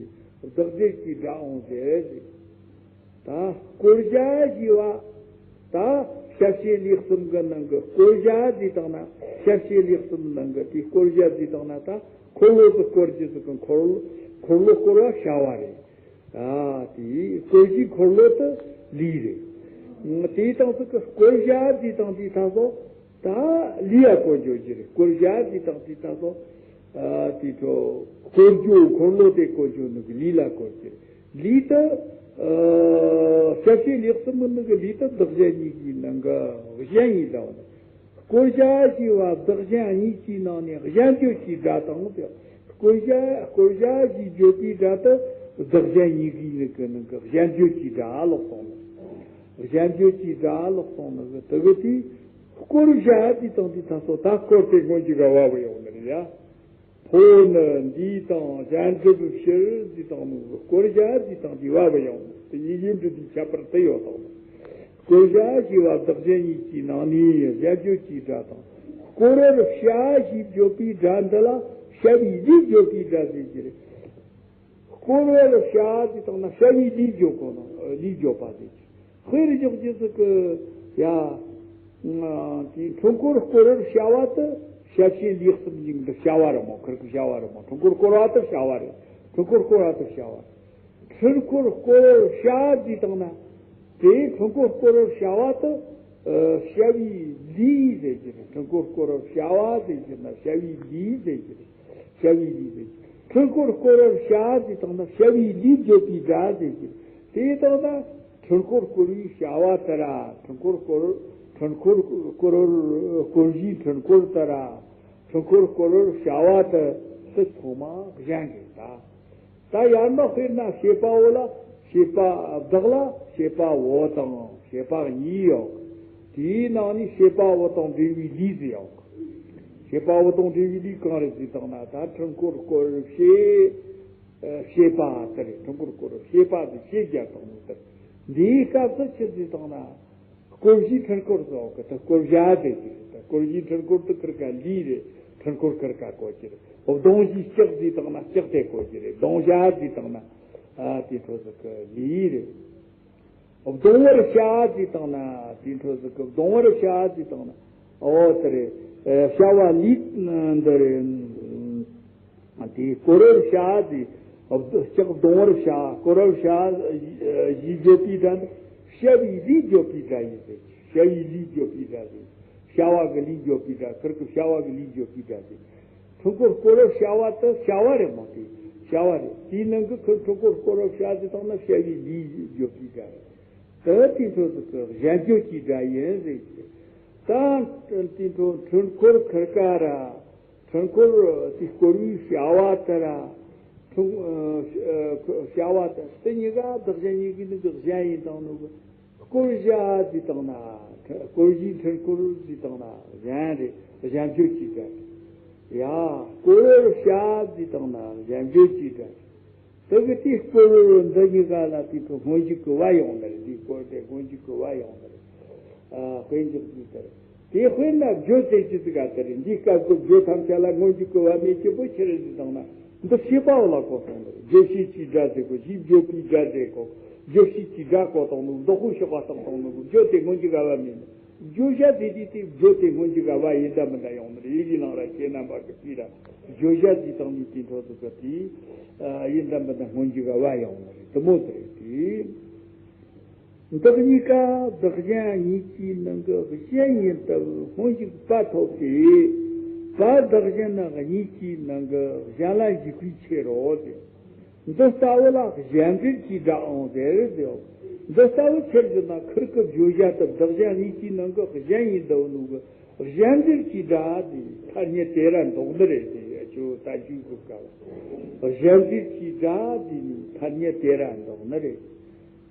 བདག་འབྲེལ་གྱི་སྒྲའང་ཟེར་ཟེར། ད་བསྐོར་བྱ་ཞེས་པ། ད་ཞབས་ཕྱི་ལེགས་གསུམ་གྱི་ནང་གི་བསྐོར་བྱ་ཟེར་བཏང་ན། ཞབས་ཕྱི་ལེགས་གསུམ་ནང་གི་དེ་བསྐོར་བྱ་ཟེར་བཏང་ན། ད་འཁོར་ལོ་དེ་བསྐོར་རྒྱུ་ཟིག་གི་འཁོར་ལོ། འཁོར་ལོ་བསྐོར་བ་བྱ་བ་རེད། ཨ། དེ་བསྐོར་རྒྱུའི་འཁོར་ལོ་དེ་ལུས་རེད། དེ་དང་ཟིག་གི་བསྐོར་བྱ་ཟེར་བཏང་དེ་ད་སོ། ད་ལུས་ལ་གོ་འཇོག་རྒྱུ་རེད། བསྐོར་བྱ་ཟེར་བཏང་དེ་ད་སོ། ཨ། དེ་ཚོ་བསྐོར་རྒྱུ་འཁོར་ལོ་དེ་གོ་འཇོག་ནི་གི་ལུས་ལ་གོ་རྒྱུ་རེད། ལུས་དེ། ཨ། ཞབས་ཕྱི་ལེགས་གསུམ་མིན་ནི་གི་ལུས་དེ་བདག་གཞན་གཉིས་ཀྱི་ནང་གི་གཞན་ཡིན་ལ་བ་ནི། བསྐོར་བྱ་ཞེས་པ་བདག་གཞན་གཉིས་ཀྱི་ནང་ནས་གཞན་བརྗོད་ཀྱི་སྒྲ་དང་སྟེ། བསྐོར་བྱ། བསྐོར་བྱ་ཞེས་བརྗོད་པའི་སྒྲ་དེ་བདག་གཞན་གཉིས་ཀྱི་ནང་གི་གཞན་བརྗོད་ཀྱི་སྒྲ་ལོག་སོང་ནི། གཞན་བརྗོད་ཀྱི་སྒྲ་ལོག་སོང་ནི་གི་དེ་གི་དེ། བསྐོར་བྱ་དེ་དང་དེ་ད་སོ། ད་བསྐོར་དེ་སྔོན་གྱི་ག་བ་བ་ཡོང་ནི་རེད་ཡ། ཕོ་ནི་འདས་དང་གཞན་སྒྲུབ་ཕྱིར་ཟེར་བཏང་ནོ། བསྐོར་བྱ་ཟེར་བཏང་དེ་བ་བ་ཡོང་། དེ་ཡི་གེ་འབྲུ་དེ་ཁྱད་པར་དེ་ཡོད་དང་། བསྐོར་བྱ་ཞེས་པ་བདག་གཞན་གཉིས་ཀྱི་ནང་ནས་གཞན་བརྗོད་ཀྱི་སྒྲ་དང་། བསྐོར་བར་བྱ་ཞེས་བརྗོད་པའི་སྒྲ་འདི་ལ་བྱ་བའི་ལུས་བརྗོད་པའི་སྒྲ་ཟེར་གྱི་རེད། བསྐོར་བར་བྱ་ཟེར་བཏང་ན་བྱ་བའི་ལུས་བརྗོད་གོ་ནོ། ལུས་བརྗོད་པ་ཟེར་གྱི། དཔེར་འཇོག་རྒྱུ་ཟིག་གི་ཡ། དེ་འཕྲུལ་འཁོར་བསྐོར་བར་བྱ་བ་དེ་ཞབས་ཕྱི་ལེགས་གསུམ་ཡིན་འདི་བྱ་བ་རེད་མོ། ཁིར་གི་བྱ་བ་རེད་མོ། འཕྲུལ་འཁོར་བསྐོར་བ་དེ་བྱ་བ་རེད། འཕྲུལ་འཁོར་བསྐོར་བ་དེ་བྱ་བ་རེད། འཕྲུལ་འཁོར་བསྐོར་བར་བྱ་ཟེར་བཏང་ན། དེ་འཕྲུལ་འཁོར་བསྐོར་བར་བྱ་བ་དེ། ཨ། བྱ་བའི་ལུས་ཟེར་གྱི་རེད། འཕྲུལ་འཁོར་བསྐོར་བར་བྱ་བ་ཟེར་གྱི་ན་བྱ་བའི་ལུས་ཟེར་གྱི་རེད། བྱ་བའི་ལུས་ཟེར་གྱི། འཕྲུལ་འཁོར་བསྐོར་བར་བྱ་ཟེར་བཏང་ན་བྱ་བའི་ལུས་བརྗོད་པའི་སྒྲ་ཟེར་གྱི། དེ་བཏང་ན་འཕྲུལ་འཁོར་བསྐོར་བའི་བྱ་བ་དེ་ར། འཕྲུལ་འཁོར་བསྐོར། འཕྲུལ་འཁོར་བསྐོར། བསྐོར་བྱའི་འཕྲུལ་འཁོར་དེ་ར། འཕྲུལ་འཁོར་བསྐོར་བར་བྱ་བ་དེ་སུ་ཚང་མ་གཞན་གྱི་ད། ད་ཡར་མར་དཔེར་ན་བྱེད་པ་པོ་ལ་བྱེད་པ་བདག་ལ་བྱེད་པ་པོ་དང་བྱེད་པ་གཉིས་ཡོད། དེའི་ནང་ནས་བྱེད་པ་པོ་དང་འབྲེལ་བའི་ལས་ཟེར་ཡོད། བྱེད་པ་པོ་དང་འབྲེལ་བའི་ལས་གང་རེད་ཟེར་བཏང་ན། ད་འཕྲུལ་འཁོར་བསྐོར་བར་བྱེད། ཨ། བྱེད་པ་དེ་རེད། འཕྲུལ་འཁོར་བསྐོར་བར་བྱེད་པ་དེ་བྱེད་རྒྱུ་དང་ནི་དེ། འདིའི་སྐབས་སུ་ཆི་ཟེར་བཏང་ན། བསྐོར་བྱའི་འཕྲུལ་འཁོར་ཟེར་གི། ད་བསྐོར་བྱ་དེ་ཟེར་གི། ད་བསྐོར་བྱའི་འཕྲུལ་འཁོར་དེ་ཁིར་ཀ་ལས་རེད། འཕྲུལ་འཁོར་ཁིར་ཀ་བསྐོར་རྒྱུ་རེད། གདོང་བཞིན་ལྕགས་ཟེར་བཏང་ན་ལྕགས་དེ་བསྐོར་རྒྱུ་རེད། གདོང་བྱ་ཟེར་བཏང་ན། ཨ། དེ་འཕྲོ་ཟིག་གི་ལས་རེད། གདོང་བར་བྱ་ཟེར་བཏང་ན། དེ་འཕྲོ་ཟིག་གི་གདོང་བར་བྱ་ཟེར་བཏང་ན། ཨོ་དེ་རེད། ཨ། བྱ་བ་ལས་འདི་རེད། དེ་བསྐོར་བར་བྱ་ཟེར། ལྕགས་གདོང་བར་བྱ། བསྐོར་བར་བྱ་ཞེས་བརྗོད་པའི་སྒྲ་འདི་བྱ་བའི་ལས་བརྗོད་པའི་སྒྲ་ཡིན་ཟེར། བྱ་བའི་ལས་བརྗོད་པའི་སྒྲ་ཟེར། བྱ་བ་གི་ལས་བརྗོད་པའི་སྒྲ། ཁིར་ཀི་བྱ་བ་གི་ལས་བརྗོད་པའི་སྒྲ་ཟེར། འཕྲུལ་འཁོར་བསྐོར་བར་བྱ་བ་དེ་བྱ་བ་རེད་མོ། དེ་བྱ་བ་རེད། དེའི་ནང་གི་ཁིར་འཕྲུལ་འཁོར་བསྐོར་བར་བྱ་ཟེར་བཏང་ན་བྱ་བའི་ལས་བརྗོད་པའི་སྒྲ་རེད། དེ་དེ་འཕྲོ་ཟིག་གི་གཞན་བརྗོད་ཀྱི་སྒྲ་ཡིན་ཟེར་གི། ད་དེ་འཕྲོ་འཕྲུལ་འཁོར་ཁིར་ཀ་ར། འཕྲུལ་འཁོར་དེ་བསྐོར་བའི་བྱ་བ་དེ་ར། འཕྲུལ་ཨ་བྱ་བ་དེ་དེ་གཉིས་ཀ་བདག་གཞན་གཉིས་ཀའི་ནང་གི་གཞན་ཡིན་བཏང་ནོ་གི། བསྐོར་བྱ་ཟེར་བཏང་ན། བསྐོར་བྱའི་འཕྲུལ་འཁོར་ཟེར་བཏང་ན་གཞན་རེད། གཞན་བརྗོད་ཀྱི་སྒྲ་རེད། ཡ། བསྐོར་བར་བྱ་ཟེར་བཏང་ན་གཞན་བརྗོད་ཀྱི་སྒྲ་རེད། དེ་གི་དེའི་བསྐོར་བར་འདི་གཉིས་ཀ་ལ་དེ་ཚོ་སྔོན་འཇུག་གི་བ་ཡོང་ནི་རེད། དེའི་བསྐོར་དེ་སྔོན་འཇུག་གི་བ་ཡོང་ནི་རེད། ཨ། དཔེ་འཇོག་དུས་ལྟར། དེ་དཔེར་ན་བརྗོད་དེ་ཅི་ཟིག་ག་དེ་རེད། འདིའི་སྐབས་ཀྱི་བརྗོད་ཐམས་ཅད་ལ་སྔོན་འཇུག་གི་བ་མེད་རྒྱུ་བོ་ཆི་རེད་ཟེར་བཏང་ན། འདི་བྱེད་པ་པོ་ལ་གོ་སོང་ནི་རེད། བརྗོད་བྱེད་ཀྱི་སྒྲ་ཟེར་གོ། ཞེས་བརྗོད་པའི་སྒྲ་ཟེར་གོ། བརྗོད་བྱེད་ཀྱི་སྒྲ་གོ་བཏང་ནོ། བདག་པོའི་ཤོག་ག་བཏང་བཏང་ནོ། བརྗོད་དེ་སྔོན་འཇུག་ག་བ་མེད་ནི། བརྗོད་བྱ་དེ་དེ་དེ་བརྗོད་དེ་སྔོན་འཇུག་ག་བ་ཡིན་འདྲ་མིན་འདྲ་ཡོང་ནི་རེད། ཡི་གེ་ནང་ར་ཤེས་རྣམ་པ་གི་དེ་ར་བརྗོད་བྱ་ཟེར་བཏང་ནི་དེ་འཕྲོ་ཟིག་གི་དེ། ཨ། ཡིན་འདྲ་མིན་འདྲ་སྔོན་འཇུག་ག་བ་ཡོང་ནི་རེད། དེ་མོ་དེ་རེད་དེ། བདག་གཉིས་ཀ་བདག་གཞན་གཉིས་ཀྱི་ནང་གི་གཞན་ཡིན་སྟབས་སྔོན་འཇུག་བ་ཐོབ་སྟེ། བ་བདག་གཞན་གཉིས་ཀྱི་ནང་གི་གཞན་ལ་འཇུག་པའི་ཕྱིར་རོ་ཟེར། འདི་ལྟ་བུ་ལ་གཞན་འབྲེལ་གྱི་སྒྲའང་ཟེར་ཟེར། འདི་ལྟ་བུ་ཆི་རེད་ཟེར་ན། ཁིར་ཀི་བརྗོད་བྱ་དེ་བདག་གཞན་གཉིས་ཀྱི་ནང་གི་གཞན་ཡིན་འདུག་ནོ་གི། གཞན་འབྲེལ་གྱི་སྒྲ་དེ་ཐ་སྙད་དེ་ར་འདོགས་ནི་རེད་དེ། ཁྱོད་ད་རྒྱུད་གི་སྐབས་གཞན་འབྲེལ་གྱི་སྒྲ་དེ་ནི་ཐ་སྙད་དེ་ར་འདོགས་ནི་རེད།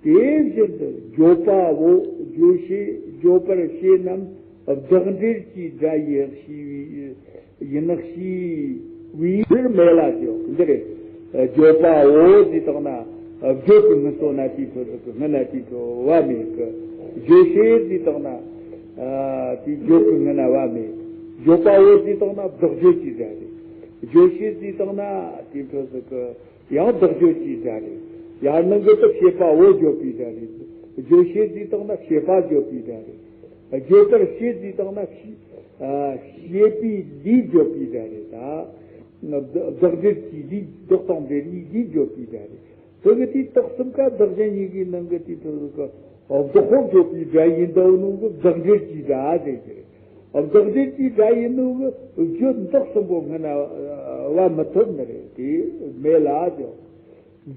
དེ་བཞིན་དུ་བརྗོད་པ་པོ། བརྗོད་བྱེད། བརྗོད་པར་བྱེད་རྣམས་བདག་འབྲེལ་གྱི་སྒྲ་ཡིན་ཞེས་པའི། ཡིན་ནོ་ཞེས་པའི་ཕྱིར་མེད་ལ་ཟེར། འདི་རེད། བརྗོད་པ་པོ་ཟེར་བཏང་ན་བརྗོད་ཀྱི་སྔོན་སོ་ན་དེའི་འཕྲོ་ཟིག་གི་སྔོན་ན་དེའི་འཕྲོ་བ་མེད་གི། བརྗོད་བྱེད་ཟེར་བཏང་ན། ཨ། དེ་བརྗོད་ཀྱི་སྔོན་ན་བ་མེད། བརྗོད་པ་པོ་ཟེར་བཏང་ན་བདག་བརྗོད་ཀྱི་སྒྲ་རེད། བརྗོད་བྱེད་ཟེར་བཏང་ན་དེའི་འཕྲོ་ཟིག་གི་ཡང་བདག་བརྗོད་ཀྱི་སྒྲ་རེད། ཡང་ནང་གི་དེ་བྱེད་པ་པོ་བརྗོད་པའི་སྒྲ་རེད། བརྗོད་བྱེད་ཟེར་བཏང་ན་བྱེད་པ་བརྗོད་པའི་སྒྲ་རེད། བརྗོད་པར་བྱེད་ཟེར་བཏང་ན་བྱེད། ཨ། བྱེད་པའི་ལས་བརྗོད་པའི་སྒྲ་རེད། ད་བདག་འབྲེལ་གྱི་ལས། བདག་དང་འབྲེལ་བའི་ལས་བརྗོད་པའི་སྒྲ་རེད། དེ་གི་དེ་དག་གསུམ་ཀ་བདག་གཞན་གཉིས་ཀའི་ནང་གི་དེ་དེ་གི་བདག་པོ་བརྗོད་པའི་སྒྲ་ཡིན་འདུག་ནོ་གི། བདག་འབྲེལ་གྱི་སྒྲ་ཟེར་གི་རེད། བདག་འབྲེལ་གྱི་སྒྲ་ཡིན་ནོ་གི། བརྗོད་འདི་གསུམ་པོ་སྔོན་ན་བ་མི་ཐོབ་ནི་རེད། དེ་མེད་ལ་ཟེར།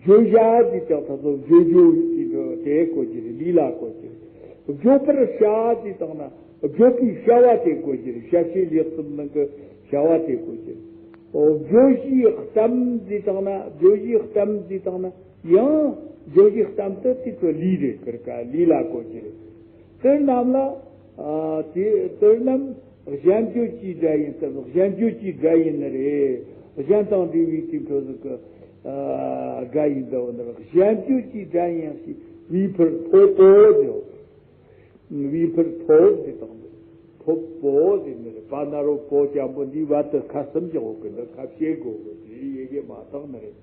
བརྗོད་བྱ་ཟེར་ཀྱང་ད་དུང་བརྗོད་རྒྱུ་དེ་དེ་གོ་རྒྱུ་རེད། ལས་ལ་གོ་རྒྱུ་རེད། བརྗོད་པར་བྱ་ཟེར་བཏང་ན་བརྗོད་པའི་བྱ་བ་དེ་གོ་རྒྱུ་རེད། བྱ་བྱེད་ལས་གསུམ་ནང་གི་བྱ་བ་དེ་གོ་རྒྱུ་རེད། འོ། བརྗོད་བྱའི་གཏམ་ཟེར་བཏང་ན། བརྗོད་བྱའི་གཏམ་ཟེར་བཏང་ན་ཡང་བརྗོད་བྱའི་གཏམ་དེ་དེ་ཚོ་ལས་རེད། ཁིར་ཀ་ལས་ལ་གོ་རྒྱུ་རེད། དེ་རྣམས་ལ། ཨ། དེ་དེ་རྣམས་གཞན་བརྗོད་ཀྱི་སྒྲ་ཡིན་སྟབས་གཞན་བརྗོད་ཀྱི་སྒྲ་ཡིན་ནི་རེད། གཞན་དང་འབྲེལ་བའི་དེ་འཕྲོ་ཟིག་གི། ཨ། སྒྲ་ཡིན་འདུག་ནི་རེད། གཞན་བརྗོད་ཀྱི་སྒྲ་ཡིན་ཞེས་པའི་ཕྱིར་ཕོ་པོ་ཟེར། པའི་ཕྱིར་ཕོ་ཟེར་བཏང་འདུག་ཕོ་པོ་ཟེར་ནི་རེད། པ་ན་རོ་པོ་རྐྱང་པོ་འདི་བ་དེ་ཁ་གསུམ་བཞག་ཡོད་གི། འདི་ཁ་ཕྱེ་དགོས་གི། དེ་ཡི་གེ་མ་བཏང་ནི་རེད།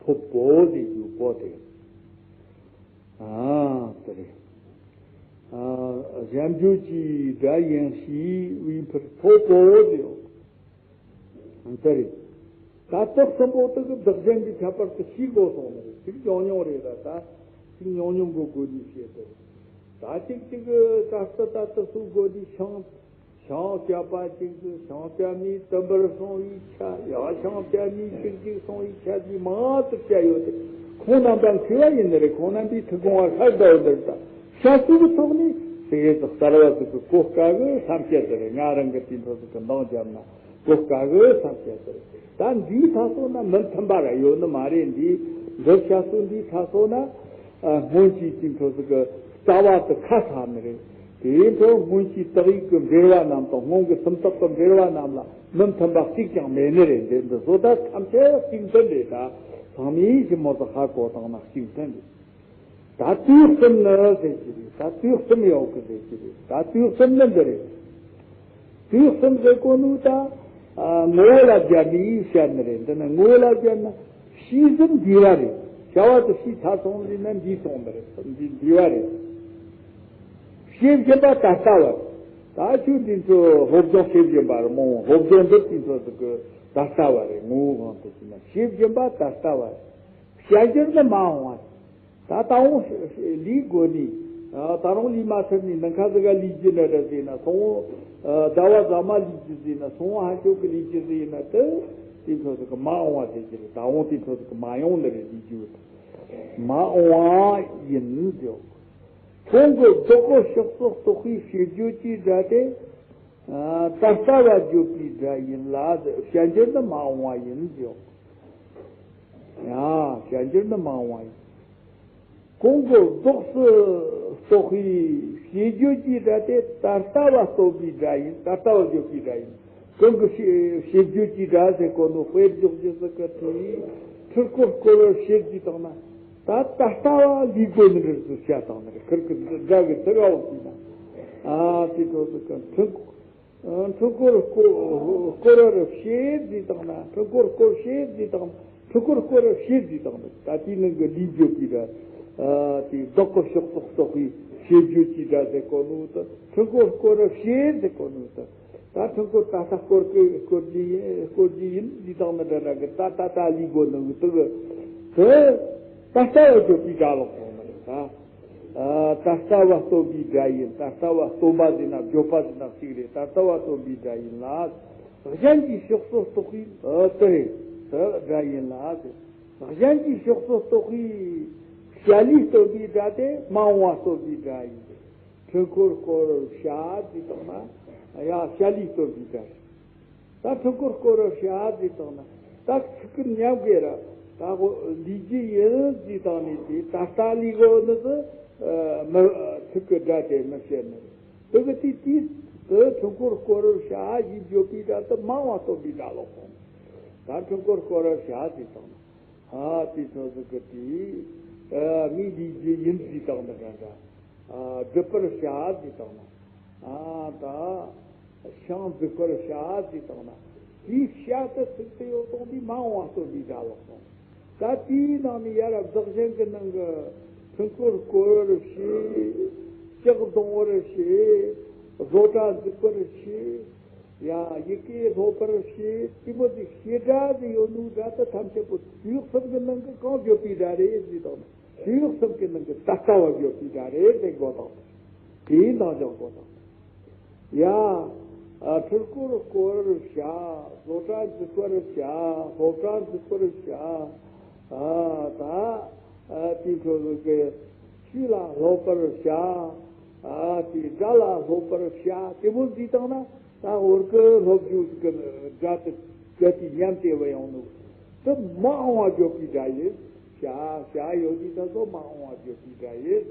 ཕོ་པོ་ཟེར་རྒྱུ་པོ་དེ། ཨ། དེ་རེད། ཨ། གཞན་བརྗོད་ཀྱི་སྒྲ་ཡིན་ཞེས་པའི་ཕྱིར་ཕོ་པོ་ཟེར། དེ་རེད། ད་དེ་གསུམ་པོ་དེ་གི་བདག་གཞན་གྱི་ཁྱད་པར་དེ་ཤེས་དགོས་སོང་ནི་རེད། ཚིག་ཉུང་ཉུང་རེད་ལ། ད་ཚིག་ཉུང་ཉུང་གི་སྒོ་ནས་བཤད་དེ་རེད། ད་ཅིག་ཅིག་ད་ལྟ་ད་ལྟ་སུ་སྒོ་ནས་ཤིང་ཤིང་བཅད་པ་གཅིག་ཏུ་ཤིང་བཅད་ནས་དུམ་བུར་སོང་བའི་ཆ། ཡང་ཤིང་བཅད་ནས་ཅིག་ཅིག་སོང་བའི་ཆ་དེ་མང་དུ་བཅད་ཡོད་དེ། ཁོང་རྣམ་པ་མཁས་པ་ཡིན་ནི་རེད། ཁོང་རྣམ་པའི་ཐུགས་དགོངས་པ་ལྷར་བཟླའོ་འདིར་ད་བྱ་སྤྱོད་ཀྱི་ཐོག་ནས་ དེ་གས་གསར་བ་ཟིག་གི་གོ་དཀའ་གི་ཐམས་ཅད་དེ་རེད། ང་རང་གི་དེ་འཕྲོ་ཟིག་གི་འདང་བརྒྱབ་ན་གོ་དཀའ་གི་ཐམས་ཅད་དེ་རེད། ད་འདིའི་ཐ་སོ་ན་མི་མཐུན་པ་ར་ཡོད་ནི་མ་རེད། འདི་འདི་ཆ་སོ་འདིའི་ཐ་སོ་ན་ཨ་སྔོན་གྱི་དེ་འཕྲོ་ཟིག་གི་རྩ་བ་དེ་ཁ་ས་ནི་རེད། དེའི་འཕྲོ་སྔོན་གྱི་དག་ཡིག་གི་འབྲེལ་བ་རྣམས་དང་སྔོན་གྱི་སུམ་རྟགས་གི་འབྲེལ་བ་རྣམས་ལ་མི་མཐུན་པ་གཅིག་ཀྱང་མེད་ནི་རེད། འདི་འདི་བཟོ་ད་ཐམས་ཅད་གཅིག་མཐུན་རེད། ད་ཚང་མས་ཞིབ་མོ་ཟིག་ཧ་གོ་བཏང་ན་གཅིག་མཐུན་རེད། ད་དུས་གསུམ་ནི་ཟེར་གྱི་རེད། ད་དུས་གསུམ་ཡོད་གི་ཟེར་གྱི་རེད། ད་དུས་གསུམ་ནི་འདི་རེད། དུས་གསུམ་ཟེར་གོ་ནོ་ད་ཨ་ངོ་བོ་ལ་སྦྱར་ནས་བཤད་ནི་རེད། འདི་ནི་ངོ་བོ་ལ་སྦྱར་ན་ཕྱིས་ཟིན་འདས་པ་རེད། བྱ་བ་དེ་ཕྱིས་ཚར་སོང་ཟིན་ན་འདས་སོང་ནི་རེད། འདས་འདས་པ་རེད། བྱེད་བཞིན་པ་ད་ལྟ་བ་རེད། ད་ཁྱོད་འདི་ཚོ་སློབ་སྦྱོང་བྱེད་བཞིན་པ་རེད་མོ། སློབ་སྦྱོང་འདི་དུས་ཚོད་ཟིག་གི་ད་ལྟ་བ་རེད། ངོ་བོའི་དབང་དུ་བྱས་ན་བྱེད་བཞིན་པ་ད་ལྟ་བ་རེད། བྱ་འགྱུར་ནི་མ་འོངས་པ་རེད། ད་ད་འོང་ལས་དགོས་ནི། ད་རུང་ལས་མ་ཚར་ནི་ནང་ཁ་ཟིག་ག་ལས་རྒྱུ་ན་འདྲ་ཟེར་ན་སོང་། ཟླ་བ་ཟ་མ་ལས་རྒྱུ་ཟེར་ན་སོང་། ཧ་ཅོ་གི་ལས་རྒྱུ་ཟེར་ན་དེ་དེ་འཕྲོ་ཟིག་གི་མ་འོངས་པ་ཟེར་གྱི་རེད། ད་འོང་དེ་འཕྲོ་ཟིག་གི་མ་ཡོང་ནི་རེད། ལས་རྒྱུ་མ་འོངས་པ་ཡིན་ཟེར། ཁོང་གི་བདག་གི་ཕྱོགས་སུ་གཏོགས་པའི་བྱེད་རྒྱུ་གྱི་སྒྲ་དེ། ཨ་ད་ལྟ་བ་བརྗོད་པའི་སྒྲ་ཡིན་ལ། བྱ་འགྱུར་ནི་མ་འོངས་པ་ཡིན་ཟེར། ཡ། བྱ་འགྱུར་ནི་མ་འོངས་པ་ཡིན། གོང་གི་བདག་སུ་གཏོགས་པའི་བྱེད་རྒྱུ་གྱི་སྒྲ་དེ་ད་ལྟ་བ་སྟོན་པའི་སྒྲ་ཡིན། ད་ལྟ་བ་བརྗོད་པའི་སྒྲ་ཡིན། གང་གི་བྱེད་བྱེད་རྒྱུ་གྱི་སྒྲ་ཟེར་གོ་ནོ། དཔེ་འཇོག་རྒྱུ་ཟེར་གི་དེ་འཕྲུལ་འཁོར་བསྐོར་བར་བྱེད་ཟེར་བཏང་ན། ད་ད་ལྟ་བ་ལས་དགོས་ནི་རེད་ཟེར་བཤད་བཏང་ནི་རེད། ཁིར་གི་སྒྲ་གི་ཚིག་འོག་གི་ན། ཨ་དེ་ཚོ་ཟེར་གི་འཕྲུལ་འཕྲུལ་འཁོར་བསྐོར་བསྐོར་བར་བྱེད་ཟེར་བཏང་ན། འཕྲུལ་འཁོར་བསྐོར་བྱེད་ཟེར་བཏང་ན། འཕྲུལ་འཁོར་བསྐོར་བར་བྱེད་ཟེར་བཏང་ན། ད་དེའི་ནང་གི་ལས་བརྗོད་ཀྱི་སྒྲ། ཨ་དེ་བདག་གི་ཕྱོགས་སུ་གཏོགས་པའི་བྱེད་རྒྱུ་གྱི་སྒྲ་ཟེར་གོ་ནོ་དེ། འཕྲུལ་འཁོར་བསྐོར་བར་བྱེད་ཟེར་གོ་ནོ་དེ། ད་འཕྲུལ་འཁོར་ད་ལྟ་བསྐོར་གི་བསྐོར་གྱི་ཡིན། བསྐོར་གྱི་ཡིན་ཟེར་བཏང་ན་འདྲ་འདྲ་གི། ད་ད་ལྟ་ལས་དགོས་ནི་གི་དེ་གི་དེ་ད་ལྟ་བ་བརྗོད་པའི་སྒྲ་ལོག་སོང་ནི་རེད་ད། ཨ་ད་ལྟ་བ་སྟོན་པའི་སྒྲ་ཡིན། ད་ལྟ་བ་སྟོན་པ་ཟེར་ན་བརྗོད་པ་ཟེར་ན་གཅིག་རེད། ད་ལྟ་བ་སྟོན་པའི་སྒྲ་ཡིན་ལ། གཞན་གྱི་ཕྱོགས་སུ་གཏོགས་པའི་ཨ་དེ་རེད། དེ་སྒྲ་ཡིན་ལ་ཟེར། གཞན་གྱི་ཕྱོགས་སུ་གཏོགས་པའི་བྱ་ལས་སྟོན་པའི་སྒྲ་དེ་མ་འོངས་པ་སྟོན་པའི་སྒྲ་ཡིན། འཕྲུལ་འཁོར་བསྐོར་བར་བྱ་ཟེར་བཏང་ན་ཡ་བྱ་ལས་སྟོན་པའི་སྒྲ་རེད། ད་འཕྲུལ་འཁོར་བསྐོར་བར་བྱ་ཟེར་བཏང་ན་ད་ཚིག་ཀུན་མཉམ་དགོས་ར། ད་གོ་ལས་རྒྱུ་ཡིན་ཟེར་བཏང་ནས་དེ་ད་ལྟ་ལས་དགོས་ནི་ཟེར་མི་ཚིག་གི་སྒྲ་དེ་མི་བཤད་ནི་རེད། དེ་གི་དུས་དུས་དེ་འཕྲུལ་འཁོར་བསྐོར་བར་བྱ་ཞེས་བརྗོད་པའི་སྒྲ་དེ་མ་འོངས་པ་སྟོན་པའི་སྒྲ་ལོག་སོང་། ད་འཕྲུལ་འཁོར་བསྐོར་བར་བྱ་ཟེར་བཏང་ན། ཨ་དེ་ཚོ་ཟིག་གི་དེ་ཨ་མི་ལས་རྒྱུ་ཡིན་ཟེར་བཏང་ནི་འདྲ་འདྲ། ཨ་སྒྲུབ་པར་བྱ་ཟེར་བཏང་ན། ཨ་ད་ཤིང་འཛུགས་པར་བྱ་ཟེར་བཏང་ན། དེའི་བྱ་དེ་ཚིག་དེ་ཡོད་དོ་དེ་མ་འོངས་པ་སྟོན་པའི་སྒྲ་ལོག་སོང་། ད་དེའི་ནང་ནས་ཡར་བདག་གཞན་གྱི་ནང་གི་འཕྲུལ་འཁོར་བསྐོར་བར་བྱེད། ལྕགས་རྡུང་བར་བྱེད། བཟོ་གྲྭ་འཛུགས་པར་བྱེད། ཡ་ཡི་གེ་སློབ་པར་བྱེད། དེ་མོ་དེ་བྱེད་སྒྲ་ཟེར་ཡོད་ནོ་སྒྲ་དེ་ཐམས་ཅད་པོ་དུས་གསུམ་གྱི་ནང་གི་གང་བརྗོད་པའི་སྒྲ་རེད་ཟེར་དང་། དུས་གསུམ་གྱི་ནང་གི་ད་ལྟ་བ་བརྗོད་པའི་སྒྲ་རེད་ཟེར་དགོས་དང་། དེའི་ནང་སྦྱང་དགོས་དང་། ཡ། ཨ་འཕྲུལ་འཁོར་བསྐོར་བར་བྱ། བཟོ་གྲྭ་འཛུགས་པར་བྱ། སློབ་གྲྭ་འཛུགས་པར་བྱ། ཨ་ད་ཨ་དེ་འཕྲོ་གི་ཆོས་ལ་སློབ་པར་བྱ། ཨ་དེ་སྒྲ་ལ་སློབ་པར་བྱ། དེ་མོ་ཟེར་བཏང་ན་ད་བོད་ཀྱི་སློབ་སྦྱོང་གི་སྒྲ་དེ་སྒྲ་དེ་ཉམས་ཏེ་བ་ཡོང་ནོ། དེ་མ་འོངས་པ་བརྗོད་པའི་སྒྲ་ཡིན། བྱ་བྱ་ཡོད་དུས་ད་གཟོད་མ་འོངས་པ་བརྗོད་པའི་སྒྲ་ཡིན།